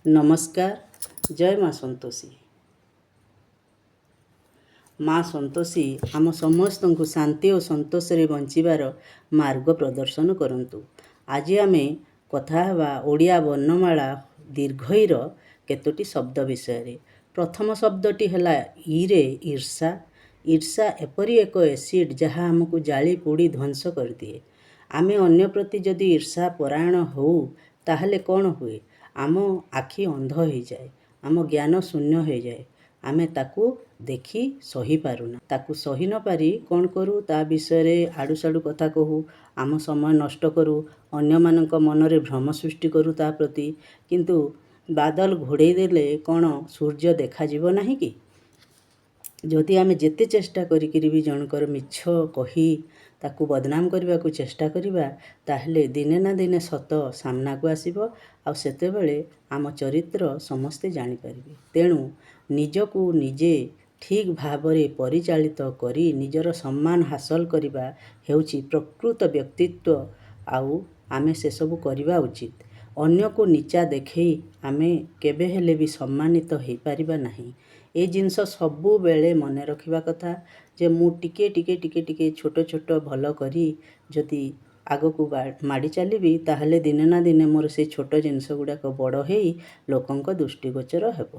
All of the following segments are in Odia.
ନମସ୍କାର, ଜୟ ମା ସନ୍ତୋଷୀ। ମା ସନ୍ତୋଷୀ ଆମ ସମସ୍ତଙ୍କୁ ଶାନ୍ତି ଓ ସନ୍ତୋଷରେ ବଞ୍ଚିବାର ମାର୍ଗ ପ୍ରଦର୍ଶନ କରନ୍ତୁ। ଆଜି ଆମେ କଥା ହେବା ଓଡ଼ିଆ ବର୍ଣ୍ଣମାଳା ଦୀର୍ଘଇର କେତୋଟି ଶବ୍ଦ ବିଷୟରେ। ପ୍ରଥମ ଶବ୍ଦଟି ହେଲା ଇରେ ଈର୍ଷା। ଈର୍ଷା ଏପରି ଏକ ଏସିଡ଼୍ ଯାହା ଆମକୁ ଜାଳି ପୋଡ଼ି ଧ୍ୱଂସ କରିଦିଏ। ଆମେ ଅନ୍ୟ ପ୍ରତି ଯଦି ଈର୍ଷା ପରାୟଣ ହେଉ, ତାହେଲେ କ'ଣ ହୁଏ? ଆମ ଆଖି ଅନ୍ଧ ହୋଇଯାଏ, ଆମ ଜ୍ଞାନ ଶୂନ୍ୟ ହୋଇଯାଏ। ଆମେ ତାକୁ ଦେଖି ସହିପାରୁନା। ତାକୁ ସହି ନପାରି କ'ଣ କରୁ? ତା ବିଷୟରେ ଆଡ଼ୁସାଡ଼ୁ କଥା କହୁ, ଆମ ସମୟ ନଷ୍ଟ କରୁ, ଅନ୍ୟମାନଙ୍କ ମନରେ ଭ୍ରମ ସୃଷ୍ଟି କରୁ ତା ପ୍ରତି। କିନ୍ତୁ ବାଦଲ ଘୋଡ଼େଇ ଦେଲେ କ'ଣ ସୂର୍ଯ୍ୟ ଦେଖାଯିବ ନାହିଁ କି? ଯଦି ଆମେ ଯେତେ ଚେଷ୍ଟା କରିକିରି ବି ଜଣଙ୍କର ମିଛ କହି ତାକୁ ବଦନାମ କରିବାକୁ ଚେଷ୍ଟା କରିବା, ତାହେଲେ ଦିନେ ନା ଦିନେ ସତ ସାମ୍ନାକୁ ଆସିବ, ଆଉ ସେତେବେଳେ ଆମ ଚରିତ୍ର ସମସ୍ତେ ଜାଣିପାରିବେ। ତେଣୁ ନିଜକୁ ନିଜେ ଠିକ୍ ଭାବରେ ପରିଚାଳିତ କରି ନିଜର ସମ୍ମାନ ହାସଲ କରିବା ହେଉଛି ପ୍ରକୃତ ବ୍ୟକ୍ତିତ୍ୱ, ଆଉ ଆମେ ସେସବୁ କରିବା ଉଚିତ। ଅନ୍ୟକୁ ନିଚା ଦେଖେଇ ଆମେ କେବେ ହେଲେ ବି ସମ୍ମାନିତ ହେଇପାରିବା ନାହିଁ। ଏ ଜିନିଷ ସବୁବେଳେ ମନେ ରଖିବା କଥା ଯେ ମୁଁ ଟିକେ ଟିକେ ଟିକେ ଟିକେ ଛୋଟ ଛୋଟ ଭଲ କରି ଯଦି ଆଗକୁ ମାଡ଼ି ଚାଲିବି, ତାହେଲେ ଦିନେ ନା ଦିନେ ମୋର ସେଇ ଛୋଟ ଜିନିଷ ଗୁଡ଼ାକ ବଡ଼ ହେଇ ଲୋକଙ୍କ ଦୃଷ୍ଟିଗୋଚର ହେବ।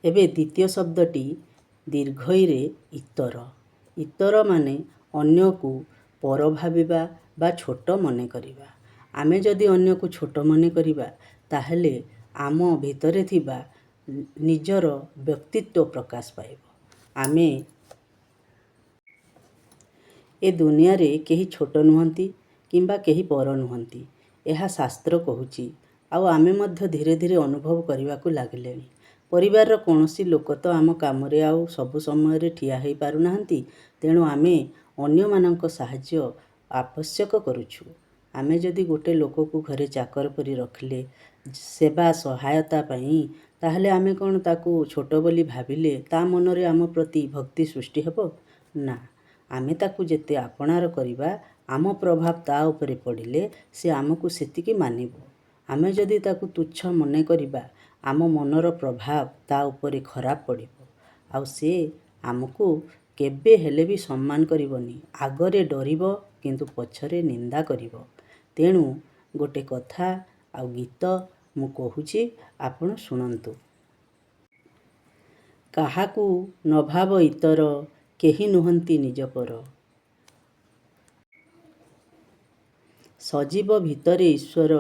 ଏବେ ଦ୍ୱିତୀୟ ଶବ୍ଦଟି ଦୀର୍ଘଇରେ ଇତର। ଇତର ମାନେ ଅନ୍ୟକୁ ପର ଭାବିବା ବା ଛୋଟ ମନେ କରିବା। ଆମେ ଯଦି ଅନ୍ୟକୁ ଛୋଟ ମନେ କରିବା, ତାହେଲେ ଆମ ଭିତରେ ଥିବା ନିଜର ବ୍ୟକ୍ତିତ୍ୱ ପ୍ରକାଶ ପାଇବ। ଆମେ ଏ ଦୁନିଆରେ କେହି ଛୋଟ ନୁହନ୍ତି କିମ୍ବା କେହି ପର ନୁହନ୍ତି। ଏହା ଶାସ୍ତ୍ର କହୁଛି, ଆଉ ଆମେ ମଧ୍ୟ ଧୀରେ ଧୀରେ ଅନୁଭବ କରିବାକୁ ଲାଗିଲେଣି। ପରିବାରର କୌଣସି ଲୋକ ତ ଆମ କାମରେ ଆଉ ସବୁ ସମୟରେ ଠିଆ ହେଇପାରୁନାହାନ୍ତି, ତେଣୁ ଆମେ ଅନ୍ୟମାନଙ୍କ ସାହାଯ୍ୟ ଆବଶ୍ୟକ କରୁଛୁ। ଆମେ ଯଦି ଗୋଟେ ଲୋକକୁ ଘରେ ଚାକର ପରି ରଖିଲେ ସେବା ସହାୟତା ପାଇଁ, ତାହେଲେ ଆମେ କ'ଣ ତାକୁ ଛୋଟ ବୋଲି ଭାବିଲେ ତା ମନରେ ଆମ ପ୍ରତି ଭକ୍ତି ସୃଷ୍ଟି ହେବ? ନା। ଆମେ ତାକୁ ଯେତେ ଆପଣାର କରିବା, ଆମ ପ୍ରଭାବ ତା ଉପରେ ପଡ଼ିଲେ ସେ ଆମକୁ ସେତିକି ମାନିବ। ଆମେ ଯଦି ତାକୁ ତୁଚ୍ଛ ମନେ କରିବା, ଆମ ମନର ପ୍ରଭାବ ତା ଉପରେ ଖରାପ ପଡ଼ିବ, ଆଉ ସେ ଆମକୁ କେବେ ହେଲେ ବି ସମ୍ମାନ କରିବନି। ଆଗରେ ଡରିବ କିନ୍ତୁ ପଛରେ ନିନ୍ଦା କରିବ। ତେଣୁ ଗୋଟେ କଥା ଆଉ ଗୀତ ମୁଁ କହୁଛି, ଆପଣ ଶୁଣନ୍ତୁ। କାହାକୁ ନ ଭାବ ଇତର, କେହି ନୁହନ୍ତି ନିଜ ପର। ସଜୀବ ଭିତରେ ଈଶ୍ୱର,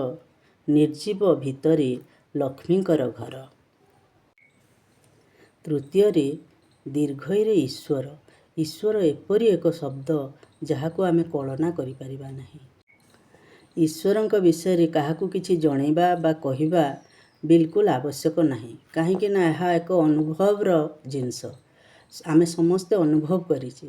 ନିର୍ଜୀବ ଭିତରେ ଲକ୍ଷ୍ମୀଙ୍କର ଘର। ତୃତୀୟରେ ଦୀର୍ଘଇରେ ଈଶ୍ୱର। ଈଶ୍ୱର ଏପରି ଏକ ଶବ୍ଦ ଯାହାକୁ ଆମେ କଳନା କରିପାରିବା ନାହିଁ। ଈଶ୍ୱରଙ୍କ ବିଷୟରେ କାହାକୁ କିଛି ଜଣେଇବା ବା କହିବା ବିଲକୁଲ ଆବଶ୍ୟକ ନାହିଁ, କାହିଁକି ନା ଏହା ଏକ ଅନୁଭବର ଜିନିଷ। ଆମେ ସମସ୍ତେ ଅନୁଭବ କରିଛେ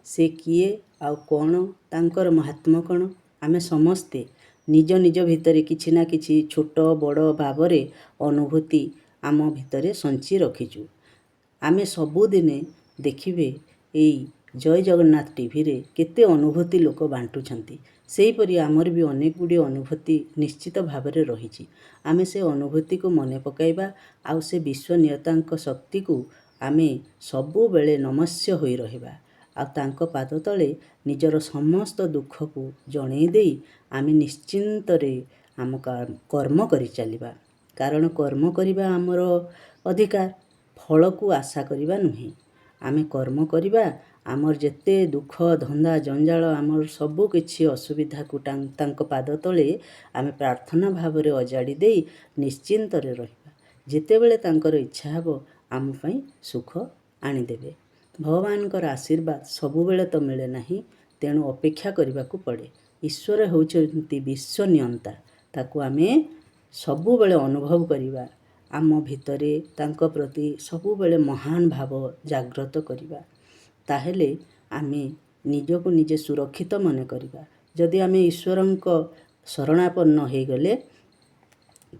ସେ କିଏ ଆଉ କ'ଣ, ତାଙ୍କର ମହାତ୍ମ୍ୟ କ'ଣ। ଆମେ ସମସ୍ତେ ନିଜ ନିଜ ଭିତରେ କିଛି ନା କିଛି ଛୋଟ ବଡ଼ ଭାବରେ ଅନୁଭୂତି ଆମ ଭିତରେ ସଞ୍ଚି ରଖିଛୁ। ଆମେ ସବୁଦିନେ ଦେଖିବେ, ଏଇ ଜୟ ଜଗନ୍ନାଥ ଟିଭିରେ କେତେ ଅନୁଭୂତି ଲୋକ ବାଣ୍ଟୁଛନ୍ତି। ସେହିପରି ଆମର ବି ଅନେକ ଗୁଡ଼ିଏ ଅନୁଭୂତି ନିଶ୍ଚିତ ଭାବରେ ରହିଛି। ଆମେ ସେ ଅନୁଭୂତିକୁ ମନେ ପକାଇବା, ଆଉ ସେ ବିଶ୍ୱନିୟନ୍ତାଙ୍କ ଶକ୍ତିକୁ ଆମେ ସବୁବେଳେ ନମସ୍ୟ ହୋଇ ରହିବା, ଆଉ ତାଙ୍କ ପାଦ ତଳେ ନିଜର ସମସ୍ତ ଦୁଃଖକୁ ଜଣେଇ ଦେଇ ଆମେ ନିଶ୍ଚିନ୍ତରେ ଆମ କର୍ମ କରି ଚାଲିବା। କାରଣ କର୍ମ କରିବା ଆମର ଅଧିକାର, ଫଳକୁ ଆଶା କରିବା ନୁହେଁ। ଆମେ କର୍ମ କରିବା, ଆମର ଯେତେ ଦୁଃଖ ଧନ୍ଦା ଜଞ୍ଜାଳ, ଆମର ସବୁ କିଛି ଅସୁବିଧାକୁ ତାଙ୍କ ପାଦ ତଳେ ଆମେ ପ୍ରାର୍ଥନା ଭାବରେ ଅଜାଡ଼ି ଦେଇ ନିଶ୍ଚିନ୍ତରେ ରହିବା। ଯେତେବେଳେ ତାଙ୍କର ଇଚ୍ଛା ହେବ, ଆମ ପାଇଁ ସୁଖ ଆଣିଦେବେ। ଭଗବାନଙ୍କର ଆଶୀର୍ବାଦ ସବୁବେଳେ ତ ମିଳେ ନାହିଁ, ତେଣୁ ଅପେକ୍ଷା କରିବାକୁ ପଡ଼େ। ଈଶ୍ୱର ହେଉଛନ୍ତି ବିଶ୍ୱନିୟନ୍ତା। ତାକୁ ଆମେ ସବୁବେଳେ ଅନୁଭବ କରିବା, ଆମ ଭିତରେ ତାଙ୍କ ପ୍ରତି ସବୁବେଳେ ମହାନ ଭାବ ଜାଗ୍ରତ କରିବା, ତାହେଲେ ଆମେ ନିଜକୁ ନିଜେ ସୁରକ୍ଷିତ ମନେ କରିବା। ଯଦି ଆମେ ଈଶ୍ୱରଙ୍କ ଶରଣାପନ୍ନ ହେଇଗଲେ,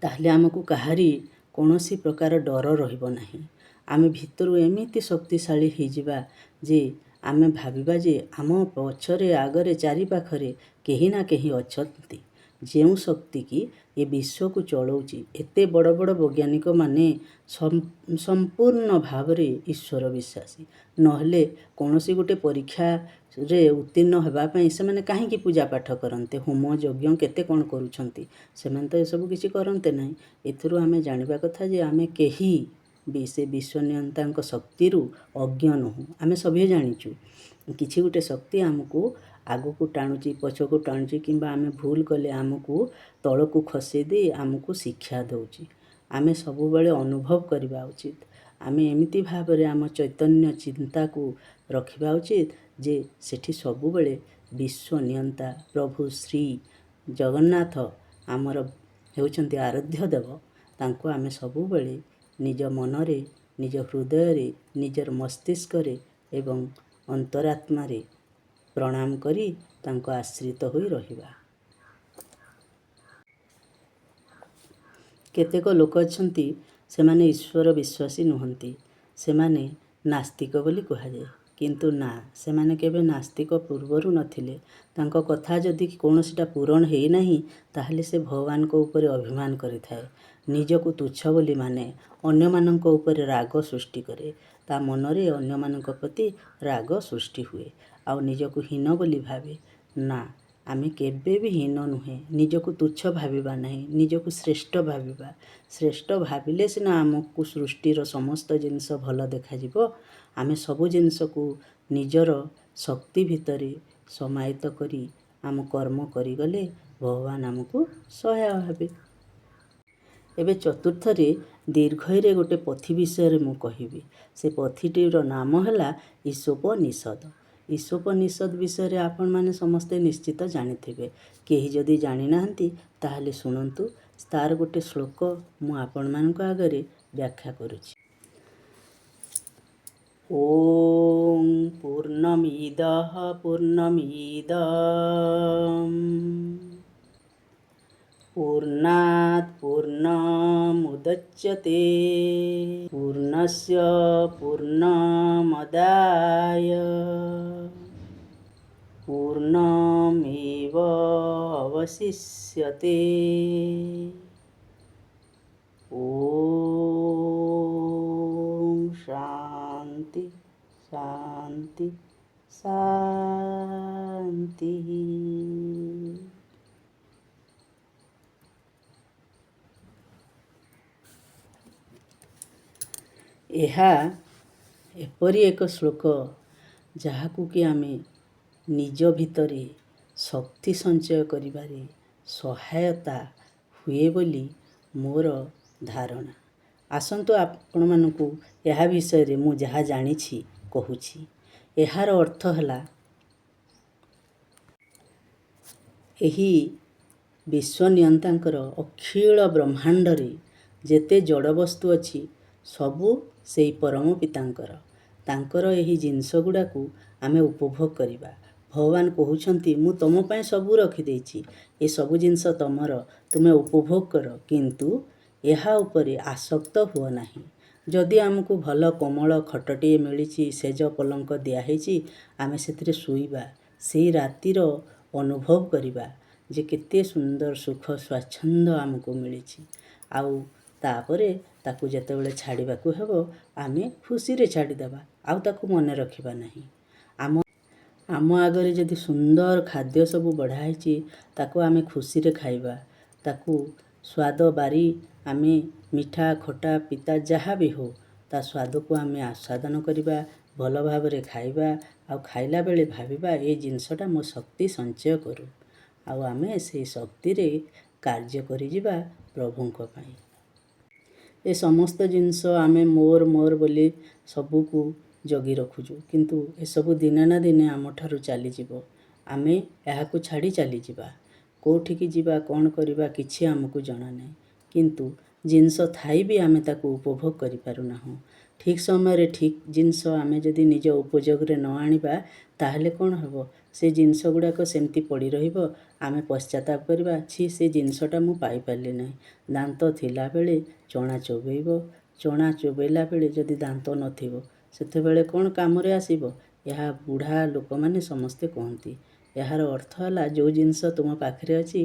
ତାହେଲେ ଆମକୁ କାହାରି କୌଣସି ପ୍ରକାର ଡର ରହିବ ନାହିଁ। ଆମେ ଭିତରୁ ଏମିତି ଶକ୍ତିଶାଳୀ ହେଇଯିବା ଯେ ଆମେ ଭାବିବା ଯେ ଆମ ପଛରେ, ଆଗରେ, ଚାରିପାଖରେ କେହି ନା କେହି ଅଛନ୍ତି। ଯେଉଁ ଶକ୍ତି କି ଏ ବିଶ୍ୱକୁ ଚଳାଉଛି। ଏତେ ବଡ଼ ବଡ଼ ବୈଜ୍ଞାନିକମାନେ ସମ୍ପୂର୍ଣ୍ଣ ଭାବରେ ଈଶ୍ୱର ବିଶ୍ୱାସୀ। ନହେଲେ କୌଣସି ଗୋଟେ ପରୀକ୍ଷାରେ ଉତ୍ତୀର୍ଣ୍ଣ ହେବା ପାଇଁ ସେମାନେ କାହିଁକି ପୂଜା ପାଠ କରନ୍ତେ, ହୋମ ଯଜ୍ଞ କେତେ କ'ଣ କରୁଛନ୍ତି? ସେମାନେ ତ ଏସବୁ କିଛି କରନ୍ତେ ନାହିଁ। ଏଥିରୁ ଆମେ ଜାଣିବା କଥା ଯେ ଆମେ କେହି ବି ସେ ବିଶ୍ୱନିୟନ୍ତାଙ୍କ ଶକ୍ତିରୁ ଅଜ୍ଞ ନୁହଁ। ଆମେ ସଭିଏଁ ଜାଣିଛୁ କିଛି ଗୋଟେ ଶକ୍ତି ଆମକୁ ଆଗକୁ ଟାଣୁଛି, ପଛକୁ ଟାଣୁଛି, କିମ୍ବା ଆମେ ଭୁଲ କଲେ ଆମକୁ ତଳକୁ ଖସେଇ ଦେଇ ଆମକୁ ଶିକ୍ଷା ଦେଉଛି। ଆମେ ସବୁବେଳେ ଅନୁଭବ କରିବା ଉଚିତ। ଆମେ ଏମିତି ଭାବରେ ଆମ ଚୈତନ୍ୟ ଚିନ୍ତାକୁ ରଖିବା ଉଚିତ ଯେ ସେଠି ସବୁବେଳେ ବିଶ୍ୱନିୟନ୍ତା ପ୍ରଭୁ ଶ୍ରୀ ଜଗନ୍ନାଥ ଆମର ହେଉଛନ୍ତି ଆରାଧ୍ୟ ଦେବ। ତାଙ୍କୁ ଆମେ ସବୁବେଳେ ନିଜ ମନରେ, ନିଜ ହୃଦୟରେ, ନିଜର ମସ୍ତିଷ୍କରେ ଏବଂ ଅନ୍ତରାତ୍ମାରେ ପ୍ରଣାମ କରି ତାଙ୍କ ଆଶ୍ରିତ ହୋଇ ରହିବା। କେତେକ ଲୋକ ଅଛନ୍ତି, ସେମାନେ ଈଶ୍ୱର ବିଶ୍ୱାସୀ ନୁହନ୍ତି, ସେମାନେ ନାସ୍ତିକ ବୋଲି କୁହାଯାଏ। କିନ୍ତୁ ନା, ସେମାନେ କେବେ ନାସ୍ତିକ ପୂର୍ବରୁ ନଥିଲେ। ତାଙ୍କ କଥା ଯଦି କୌଣସିଟା ପୂରଣ ହେଇନାହିଁ, ତାହେଲେ ସେ ଭଗବାନଙ୍କ ଉପରେ ଅଭିମାନ କରିଥାଏ, ନିଜକୁ ତୁଚ୍ଛ ବୋଲି ମାନେ, ଅନ୍ୟମାନଙ୍କ ଉପରେ ରାଗ ସୃଷ୍ଟି କରେ। ତା ମନରେ ଅନ୍ୟମାନଙ୍କ ପ୍ରତି ରାଗ ସୃଷ୍ଟି ହୁଏ ଆଉ ନିଜକୁ ହୀନ ବୋଲି ଭାବେ। ନା, ଆମେ କେବେ ବି ହୀନ ନୁହେଁ। ନିଜକୁ ତୁଚ୍ଛ ଭାବିବା ନାହିଁ, ନିଜକୁ ଶ୍ରେଷ୍ଠ ଭାବିବା। ଶ୍ରେଷ୍ଠ ଭାବିଲେ ସିନା ଆମକୁ ସୃଷ୍ଟିର ସମସ୍ତ ଜିନିଷ ଭଲ ଦେଖାଯିବ। ଆମେ ସବୁ ଜିନିଷକୁ ନିଜର ଶକ୍ତି ଭିତରେ ସମାହିତ କରି ଆମ କର୍ମ କରିଗଲେ ଭଗବାନ ଆମକୁ ସହାୟ ହେବେ। ଏବେ ଚତୁର୍ଥରେ ଦୀର୍ଘଇରେ ଗୋଟେ ପୋଥି ବିଷୟରେ ମୁଁ କହିବି। ସେ ପୋଥିଟିର ନାମ ହେଲା ଈଶୋପନିଷଦ। ଈଶୋପନିଷଦ ବିଷୟରେ ଆପଣମାନେ ସମସ୍ତେ ନିଶ୍ଚିତ ଜାଣିଥିବେ। କେହି ଯଦି ଜାଣିନାହାନ୍ତି, ତାହେଲେ ଶୁଣନ୍ତୁ, ତାର ଗୋଟେ ଶ୍ଲୋକ ମୁଁ ଆପଣମାନଙ୍କ ଆଗରେ ବ୍ୟାଖ୍ୟା କରୁଛି। ଓଁ ପୂର୍ଣ୍ଣମିଦଃ ପୂର୍ଣ୍ଣମିଦଂ ପୂର୍ଣ୍ଣାତ୍ ପୂର୍ଣ୍ଣମୁଦଚ୍ୟତେ ପୂର୍ଣ୍ଣସ୍ୟ ପୂର୍ଣ୍ଣମାଦାୟ ପୂର୍ଣ୍ଣମେବ ଅବଶିଷ୍ୟତେ। ଓଁ ଶାନ୍ତି ଶାନ୍ତି ଶାନ୍ତି। ଏହା ଏପରି ଏକ ଶ୍ଲୋକ ଯାହାକୁ କି ଆମେ ନିଜ ଭିତରେ ଶକ୍ତି ସଞ୍ଚୟ କରିବାରେ ସହାୟତା ହୁଏ ବୋଲି ମୋର ଧାରଣା। ଆସନ୍ତୁ, ଆପଣମାନଙ୍କୁ ଏହା ବିଷୟରେ ମୁଁ ଯାହା ଜାଣିଛି କହୁଛି। ଏହାର ଅର୍ଥ ହେଲା, ଏହି ବିଶ୍ୱନିୟନ୍ତାଙ୍କର ଅଖିଳ ବ୍ରହ୍ମାଣ୍ଡରେ ଯେତେ ଜଡ଼ ବସ୍ତୁ ଅଛି, ସବୁ ସେଇ ପରମ ପିତାଙ୍କର। ତାଙ୍କର ଏହି ଜିନିଷ ଗୁଡ଼ାକୁ ଆମେ ଉପଭୋଗ କରିବା। ଭଗବାନ କହୁଛନ୍ତି, ମୁଁ ତୁମ ପାଇଁ ସବୁ ରଖିଦେଇଛି, ଏସବୁ ଜିନିଷ ତୁମର, ତୁମେ ଉପଭୋଗ କର, କିନ୍ତୁ ଏହା ଉପରେ ଆସକ୍ତ ହୁଅ ନାହିଁ। ଯଦି ଆମକୁ ଭଲ କୋମଳ ଖଟଟିଏ ମିଳିଛି, ଶେଜ ପଲଙ୍କ ଦିଆହେଇଛି, ଆମେ ସେଥିରେ ଶୋଇବା, ସେଇ ରାତିର ଅନୁଭବ କରିବା ଯେ କେତେ ସୁନ୍ଦର ସୁଖ ସ୍ୱାଚ୍ଛନ୍ଦ୍ୟ ଆମକୁ ମିଳିଛି। ଆଉ ତାପରେ ତାକୁ ଯେତେବେଳେ ଛାଡ଼ିବାକୁ ହେବ, ଆମେ ଖୁସିରେ ଛାଡ଼ିଦେବା, ଆଉ ତାକୁ ମନେ ରଖିବା ନାହିଁ। ଆମ ଆଗରେ ଯଦି ସୁନ୍ଦର ଖାଦ୍ୟ ସବୁ ବଢ଼ା ହେଇଛି, ତାକୁ ଆମେ ଖୁସିରେ ଖାଇବା। ତାକୁ ସ୍ୱାଦ ବାରି ଆମେ ମିଠା, ଖଟା, ପିତା ଯାହା ବି ହଉ, ତା ସ୍ୱାଦକୁ ଆମେ ଆସ୍ୱାଦନ କରିବା, ଭଲ ଭାବରେ ଖାଇବା। ଆଉ ଖାଇଲା ବେଳେ ଭାବିବା, ଏ ଜିନିଷଟା ମୋ ଶକ୍ତି ସଞ୍ଚୟ କରୁ, ଆଉ ଆମେ ସେଇ ଶକ୍ତିରେ କାର୍ଯ୍ୟ କରିଯିବା ପ୍ରଭୁଙ୍କ ପାଇଁ। ଏ ସମସ୍ତ ଜିନିଷ ଆମେ ମୋର ମୋର ବୋଲି ସବୁକୁ ଜଗି ରଖୁଛୁ, କିନ୍ତୁ ଏସବୁ ଦିନେ ନା ଦିନେ ଆମଠାରୁ ଚାଲିଯିବ। ଆମେ ଏହାକୁ ଛାଡ଼ି ଚାଲିଯିବା। କେଉଁଠିକି ଯିବା, କ'ଣ କରିବା, କିଛି ଆମକୁ ଜଣା ନାହିଁ। କିନ୍ତୁ ଜିନିଷ ଥାଇ ବି ଆମେ ତାକୁ ଉପଭୋଗ କରିପାରୁନାହୁଁ। ଠିକ୍ ସମୟରେ ଠିକ୍ ଜିନିଷ ଆମେ ଯଦି ନିଜ ଉପଯୋଗରେ ନ ଆଣିବା, ତାହେଲେ କ'ଣ ହେବ? ସେ ଜିନିଷ ଗୁଡ଼ାକ ସେମିତି ପଡ଼ି ରହିବ। ଆମେ ପଶ୍ଚାତାପ କରିବା, ଛି, ସେ ଜିନିଷଟା ମୁଁ ପାଇପାରିଲି ନାହିଁ। ଦାନ୍ତ ଥିଲାବେଳେ ଚଣା ଚୋବେଇବ, ଚଣା ଚୋବେଇଲା ବେଳେ ଯଦି ଦାନ୍ତ ନଥିବ, ସେତେବେଳେ କ'ଣ କାମରେ ଆସିବ? ଏହା ବୁଢ଼ା ଲୋକମାନେ ସମସ୍ତେ କୁହନ୍ତି। ଏହାର ଅର୍ଥ ହେଲା, ଯେଉଁ ଜିନିଷ ତୁମ ପାଖରେ ଅଛି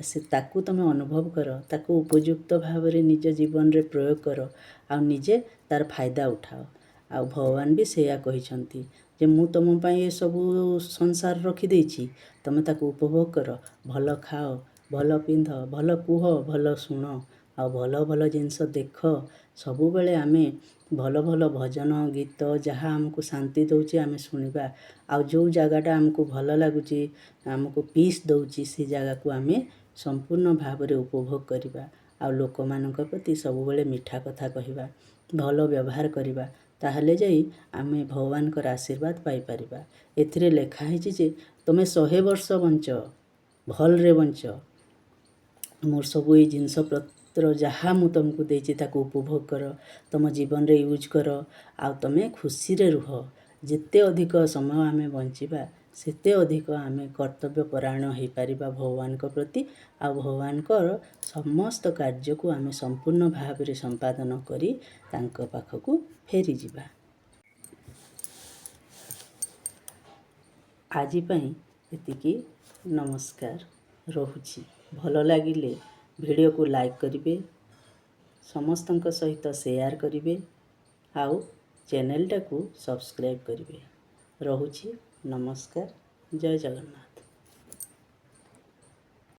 ସେ ତାକୁ ତୁମେ ଅନୁଭବ କର, ତାକୁ ଉପଯୁକ୍ତ ଭାବରେ ନିଜ ଜୀବନରେ ପ୍ରୟୋଗ କର ଆଉ ନିଜେ ତାର ଫାଇଦା ଉଠାଅ। ଆଉ ଭଗବାନ ବି ସେଇଆ କହିଛନ୍ତି ଯେ ମୁଁ ତୁମ ପାଇଁ ଏସବୁ ସଂସାର ରଖିଦେଇଛି, ତୁମେ ତାକୁ ଉପଭୋଗ କର, ଭଲ ଖାଅ, ଭଲ ପିନ୍ଧ, ଭଲ କୁହ, ଭଲ ଶୁଣ ଆଉ ଭଲ ଭଲ ଜିନିଷ ଦେଖ। ସବୁବେଳେ ଆମେ ଭଲ ଭଲ ଭଜନ ଗୀତ ଯାହା ଆମକୁ ଶାନ୍ତି ଦେଉଛି ଆମେ ଶୁଣିବା, ଆଉ ଯେଉଁ ଜାଗାଟା ଆମକୁ ଭଲ ଲାଗୁଛି, ଆମକୁ ପିସ୍ ଦେଉଛି, ସେ ଜାଗାକୁ ଆମେ ସମ୍ପୂର୍ଣ୍ଣ ଭାବରେ ଉପଭୋଗ କରିବା। ଆଉ ଲୋକମାନଙ୍କ ପ୍ରତି ସବୁବେଳେ ମିଠା କଥା କହିବା, ଭଲ ବ୍ୟବହାର କରିବା, ତାହେଲେ ଯାଇ ଆମେ ଭଗବାନଙ୍କର ଆଶୀର୍ବାଦ ପାଇପାରିବା। ଏଥିରେ ଲେଖା ହେଇଛି ଯେ ତୁମେ 100 ବର୍ଷ ବଞ୍ଚ, ଭଲରେ ବଞ୍ଚ, ମୋର ସବୁ ଏଇ ଜିନିଷ ପତ୍ର ଯାହା ମୁଁ ତୁମକୁ ଦେଇଛି ତାକୁ ଉପଭୋଗ କର, ତୁମ ଜୀବନରେ ୟୁଜ୍ କର ଆଉ ତୁମେ ଖୁସିରେ ରୁହ। ଯେତେ ଅଧିକ ସମୟ ଆମେ ବଞ୍ଚିବା ସେତେ ଅଧିକ ଆମେ କର୍ତ୍ତବ୍ୟ ପରାୟଣ ହେଇପାରିବା ଭଗବାନଙ୍କ ପ୍ରତି, ଆଉ ଭଗବାନଙ୍କର ସମସ୍ତ କାର୍ଯ୍ୟକୁ ଆମେ ସମ୍ପୂର୍ଣ୍ଣ ଭାବରେ ସମ୍ପାଦନ କରି ତାଙ୍କ ପାଖକୁ ଫେରିଯିବା। ଆଜି ପାଇଁ ଏତିକି, ନମସ୍କାର, ରହୁଛି। ଭଲ ଲାଗିଲେ ଭିଡ଼ିଓକୁ ଲାଇକ୍ କରିବେ, ସମସ୍ତଙ୍କ ସହିତ ସେୟାର କରିବେ ଆଉ ଚ୍ୟାନେଲଟାକୁ ସବସ୍କ୍ରାଇବ୍ କରିବେ। ରହୁଛି, ନମସ୍କାର, ଜୟ ଜଗନ୍ନାଥ।